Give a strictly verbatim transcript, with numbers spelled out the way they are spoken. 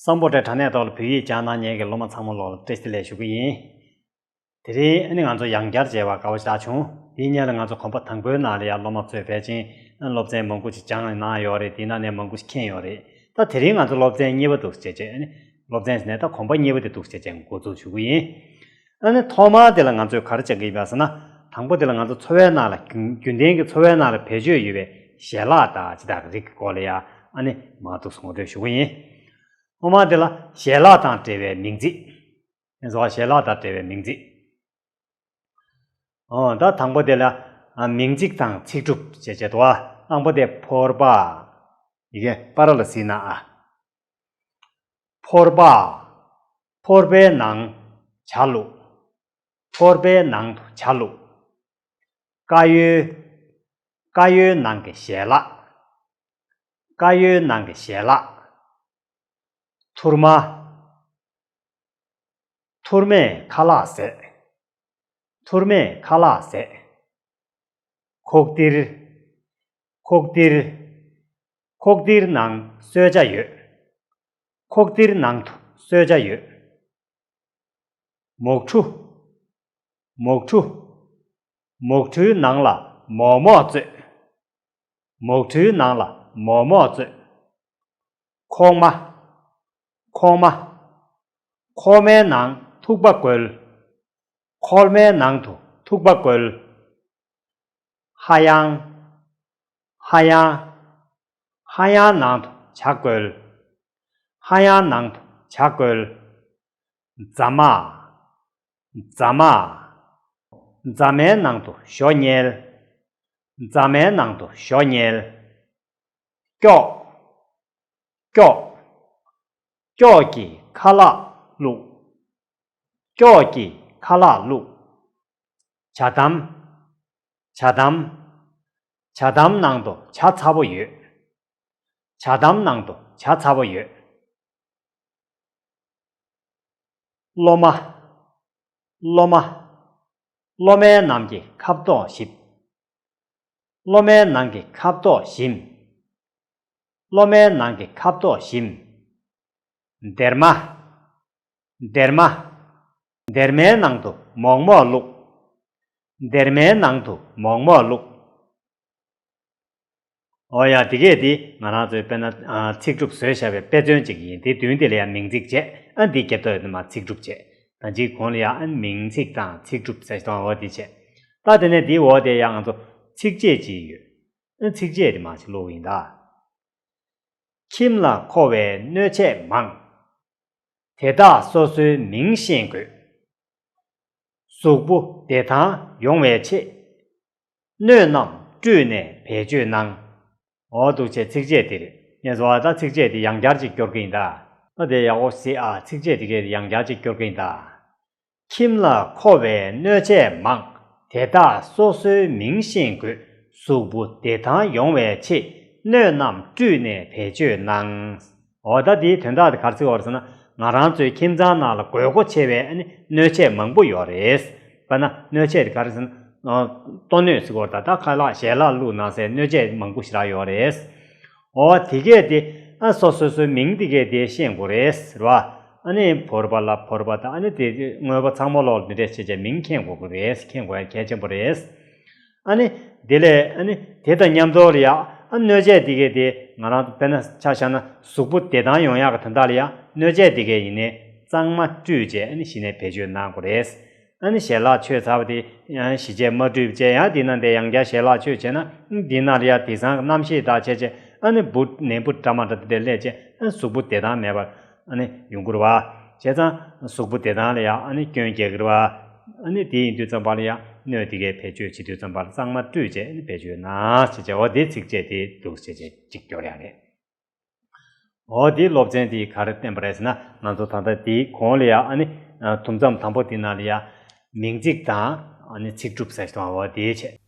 སམ་བྷོ་ཊའི་དྲ་གནས་ཐོག་ལ་བོད་ཡིག་སྦྱང་གནང་མཁན་གྱི་སློབ་མ་ཚང་མ་ལོག་ལ་བཀྲ་ཤིས་བདེ་ལེགས་ཞུ་གི་ཡིན། དེ་རིང་ཨ་ནི་ང་ཚོ་ཡང་བསྐྱར་མཇལ་བར་དགའ་བ་ཞེ་དྲག་བྱུང་། དེའི་སྔོན་ལ་ང་ཚོ་གོམ་པ་དང་པོའི་ནང་ལ་ཡང་སློབ་མ་ཚོས་ཕལ་ཆེར་སློབ་ཚན་མང་པོ་ཞིག་སྦྱངས་གནང་ཡོད་རེད། དེའི་ནང་ནས་མང་པོ་ཞིག་མཁྱེན་ཡོད་རེད། ད་དེ་རིང་ང་ཚོ་སློབ་ཚན་གཉིས་པ་འདུག་བྱས་བྱས་ཨ་ནི་སློབ་ཚན་ཟེར་ནས་ད་གོམ་པ་གཉིས་པ་དེ་འདུག་བྱས་བྱས་འགོ་འཛུགས་ཞུ་གི་ཡིན། ཨ་ནི་ཐོག་མར་དེ་ལ་ང་ཚོས་ག་རེ་སྦྱང་གི་ཡིན་པ་ཟེར་ན། དང་པོ་དེ་ལ་ང་ཚོ་འཚོ་བའི་ནང་ལ་རྒྱུན་རྒྱུན་ལྡན་གྱི་འཚོ་བའི་ནང་ལ་བེད་སྤྱོད་ཡོད་པའི་ཞལ་ལག་དང་ཇི་ལྟར་རིགས་ཀྱི་སྐོར་ལ་ཡང་ཨ་ནི་མར་འདུག་ངོ་སྤྲོད་ཞུ་གི་ཡིན། ཐོག་མར་དེ་ལ་ཞལ་ལག་དང་འབྲེལ་བའི་མིང་ཚིག་ཡིན་ཙང་ཞལ་ལག་དང་འབྲེལ་བའི་མིང་ཚིག་ཨོ་ད་དང་པོ་དེ་ལ་ཨ་མིང་ཚིག་དང་ཚིག་གྲུབ་ཅེས་བྱེད་དོ། དང་པོ་དེ་ཕོར་པ། ཡི་གེ་སྤར་ལ་གཟིགས་ན་ཨ། ཕོར་པ། ཕོར་པའི་ནང་ཇ་བླུགས། ཕོར་པའི་ནང་དུ་ཇ་བླུགས། དཀར་ཡོལ། དཀར་ཡོལ་ནང་གི་ཞལ་ལག་དཀར་ཡོལ་ནང་གི་ཞལ་ལག་ཐུར་མ། ཐུར་མས་ཁ་ལག་བཟས། ཐུར་མས་ཁ་ལག་བཟས། ཁོག་ལྡིར། ཁོག་ལྡིར། ཁོག་ལྡིར་ནང་གསོལ་ཇ་ཡོད། ཁོག་ལྡིར་ནང་དུ་གསོལ་ཇ་ཡོད། མོག་ཕྲུ། མོག་ཕྲུ། མོག་ཕྲུའི་ནང་ལ་མོག་མོག་བཙོས། མོག་ཕྲུའི་ནང་ལ་མོག་མོག་བཙོས། ཁོག་མ། ཁོག་མ། ཁོག་མའི་ནང་ཐུག་པ་བཀོལ། ཁོག་མའི་ནང་དུ་ཐུག་པ་བཀོལ། ཧ་ཡང་། ཧ་ཡང་། ཧ་ཡང་ནང་དུ་ཇ་བཀོལ། ཧ་ཡང་ནང་དུ་ཇ་བཀོལ། རྫ་མ། རྫ་མ། རྫ་མའི་ནང་དུ་ཞོ་བསྙལ། རྫ་མའི་ནང་དུ་ཞོ་བསྙལ། སྐྱོགས། སྐྱོགས། སྐྱོགས་ཀྱིས་ཁ་ལག་བླུགས། སྐྱོགས་ཀྱིས་ཁ་ལག་བླུགས། ཇ་དམ། ཇ་དམ། ཇ་དམ་ནང་དུ་ཇ་ཚ་པོ་ཡོད། ཇ་དམ་ནང་དུ་ཇ་ཚ་པོ་ཡོད། སློབ་མ། སློབ་མ། སློབ་མའི་ནང་གི་ཁ་དོག་ཞིབ། སློབ་མའི་ནང་གི་ཁ་དོག་ཞིམ། སློབ་མའི་ནང་གི་ཁ་དོག་ཞིམ། སྡེར་མ། སྡེར་མ། སྡེར་མའི་ནང་དུ་མོག་མོག་བླུགས། སྡེར་མའི་ནང་དུ་མོག་མོག་བླུགས། ཨོ་ཡ། དེ་གས་དེ་ང་རང་ཚོའི་དཔེར་ན་ཨ་ཚིག་གྲུབ་བཟོས་བཞག་པའི་དཔེ་མཚོན་ཅིག་ཡིན། དེ་མདུན་དེ་ལ་ཡང་མིང་ཚིག་བྱས། ཨ་འདི་རྒྱབ་ཐོག་ནས་མར་ཚིག་གྲུབ་བྱས། ད་ཅིག་གོང་ལ་ཡང་ཨ་མིང་ཚིག་དང་ཚིག་གྲུབ་ཟེར་དང་འོ་དེ་བྱས། ད་དེ་ནས་དེའི་འོག་དེ་ཡང་ང་ཚོ་ཚིགས་བཅད་ཅིག་ཡོད། ཨ་ཚིགས་བཅད་དེ་མར་ཅིག་ཀློག་གི་ཡིན་ད། ཁྱིམ་ལ་མཁོ་བའི་སྣོད་ཆས་མང་། དེ་དག་སོ་སོའི་མིང་ཤེས་དགོས། གཟུགས་པོ་བདེ་ཐང་ཡོང་བའི་ཆེད། སྣོད་རྣམས་བཀྲུས་ནས་བེད་སྤྱོད་གནང་། འོ་འདུག་བྱས་ཚིགས་བཅད་དེ་རེད། ངས་བཟོ་བ་ད་ཚིགས་བཅད་དེ་ཡང་བསྐྱར་ཅིག་སྐྱོར་གི་ཡིན་ད། ད་དེ་ཡག་པོ་གཟིགས་ཨ། ཚིགས་བཅད་དེ་གས་ཡང་བསྐྱར་ཅིག་སྐྱོར་གི་ཡིན་ད། ཁྱིམ་ལ་མཁོ་བའི་སྣོད་ཆས་མང་། དེ་དག་སོ་སོའི་མིང་ཤེས་དགོས། གཟུགས་པོ་བདེ་ཐང་ཡོང་བའི་ཆེད། སྣོད་རྣམས་བཀྲུས་ནས་བེད་སྤྱོད་གནང་། འོ་ད་དེའི་དོན་དག་དེ་ག་རེ་ཟེར་བ་རེད་ཟེར་ན། ང་རང་ཚོའི་ཁྱིམ་ཚང་ནང་ལ་དགོས་མཁོ་ཆེ་བའི་ཨ་ནི་སྣོད་ཆས་མང་པོ་ཡོད་རེད། དཔེར་ན་སྣོད་ཆས་དེ་ག་རེ་ཟེར་ན། ཨ་ལྟོ་སྣོད་ཟེར་གྱི་ཡོད་རེད་ད། ད་ཁ་ལག་ཞལ་ལག་བླུགས་གནང་སའི་སྣོད་ཆས་མང་པོ་ཞེ་དྲག་ཡོད་རེད། འོ་དེ་གས་དེ་ཨ་སོ་སོ་སོའི་མིང་དེ་གས་དེ་ཤེས་དགོས་རེད་ཟེར་བ། ཨ་ནི་ཕོར་པ་ལ་ཕོར་པ་དང་ཨ་ནི་དེ་དངོས་པོ་ཚང་མ་ལོག་འདི་འདྲས་བྱས་བྱས་མིང་མཁྱེན་དགོས་ཀྱི་རེད། མཁྱེན་དགོས་ཡ་གལ་ཆེན་པོ་རེད། ཨ་ནི་དེ་ལས་ཨ་ནི་དེ་དང་མཉམ་དུ་ལ་ཡ་ཨ་སྣོད་ཆས་དེ་གས་དེ་ང་རང་ཚོ་དཔེར་ན་ཆ་བཞག་ན་གཟུགས་པོ་བདེ་ཐང་ཡོང་ཡག་གི་དོན་དག་ལ་ཡ་སྣོད་ཆས་དེ་གས་ཡིན་ནའི་གཙང་མ་བཀྲུས་བྱས་ཨ་ནི་གཞི་ནས་བེད་སྤྱོད་གནང་དགོས་རེད། ཨ་ནི་ཞལ་ལག་མཆོད་ཚར་བ་དེ་ཡང་ཞི་བྱས་མ་བཀྲུས་བྱས་ཡང་དེ་ནང་དེ་ཡང་བསྐྱར་ཞལ་ལག་མཆོད་བྱས་ན་དེ་ནང་ལ་ཡང་དེང་སང་གི་གནམ་གཤིས་དང་བྱས་བྱས་ཨ་ནི་འབུ་ནད་འབུ་འདྲ་མ་འདྲ་དེ་འདྲ་སླེབས་བྱས་ཨ་ནི་གཟུགས་པོ་བདེ་ཐང་མེད་པར་ཨ་ནི་ཡོང་གི་རེད་བ། བྱས་ཙང་གཟུགས་པོ་བདེ་ཐང་ལ་ཡང་ཨ་ནི་སྐྱོན་སྐྱེལ་གི་རེད་བ། ཨ་ནི་དེ་ཡིན་དུས་ཙམ་པ་ལ་ཡང་སྣོད་དེ་གའི་བེད་སྤྱོད་བྱེད་དུས་ཙམ་པ་ལ་གཙང་མ་བཀྲུས་བྱས་ཨ་ནི་བེད་སྤྱོད་གནང་བྱས་བྱས་འོ་དེ་ཚིགས་བཅད་དེ་འདུག་བྱས་བྱས་གཅིག་སྐྱོར་ཡ་རེད། འོ་དེའི་སློབ་ཚན་དེ་ག་རེ་བསྟན་པ་རེད་ཟེར་ན་ང་ཚོ་ད་ལྟ་དེའི་གོང་ལ་ཡ་ཨ་ནི་དུམ་མཚམས་དང་པོ་དེ་ནང་ལ་ཡ་མིང་ཚིག་དང་ཨ་ནི་ཚིག་གྲུབ་ཟེར་དང་འོ་དེའི་ཆེད་